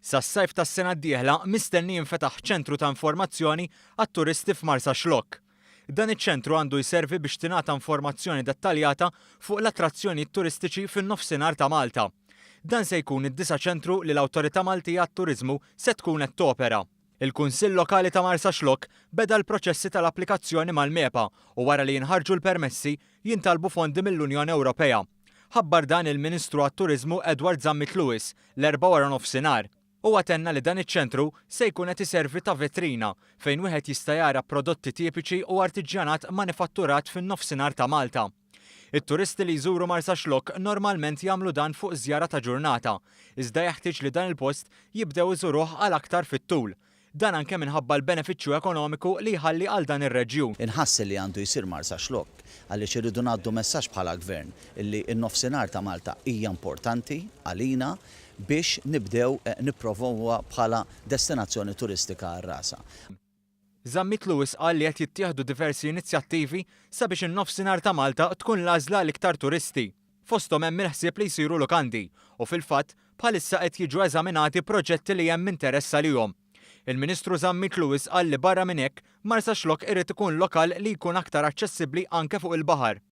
Sas-sajf tas-sena d-dieħla mistenni jinfetaħ ċentru ta' informazzjoni għat-turisti f'Marsaxlokk. Dan iċ-ċentru għandu jservi biex tingħata informazzjoni dettaljata fuq l-attrazzjonijiet turistiċi fin-nofsinhar ta' Malta. Dan se jkun id-disa' ċentru li l-Awtorità Maltija għat-Turiżmu se tkun qed topera. Il-Kunsill Lokali ta' Marsaxlokk beda l-proċessi tal-applikazzjoni mal-MEPA u wara li jinħarġu l-permessi, jintalbu fondi mill-Unjoni Ewropea. Ħabbar dan il-Ministru għat-Turiżmu Edward Zammit Lewis l-Erbgħa waranofsinhar. Huwa tenna li dan iċ-ċentru se jkun qed iservi ta' vetrina fejn wieħed jista' jara prodotti tipiċi u artiġjanat manifatturat fin-nofsinhar ta' Malta. It-turisti li jżuru Marsaxlokk normalment jagħmlu dan fuq żjara ta' ġurnata, iżda jeħtieġ li dan il-post jibdew iżuruh għal aktar fit-tul. Dan anke minħabba l-benefiċċju ekonomiku li jħalli għal dan ir-reġjun. Inħass li għandu jsir Marsaxlokk għaliex irridu ngħaddu messaġġ bħala Gvern illi n-Nofsinhar ta' Malta hija importanti għalina biex nibdew nipprovomuha bħala destinazzjoni turistika għal rasha. Zammit Lewis qal li qed jittieħdu diversi inizjattivi sabiex in-Nofsinhar ta' Malta tkun l-għażla għal iktar turisti. Fosthom hemm il-ħsieb li jsiru lukandi u fil-fatt bħalissa qed jiġu eżaminati proġetti li hemm interess għalihom. Il-Ministru Zammit Lewis qal li barra minn hekk, Marsaxlokk irid ikun lokal li jkun aktar aċċessibbli anke fuq il-baħar.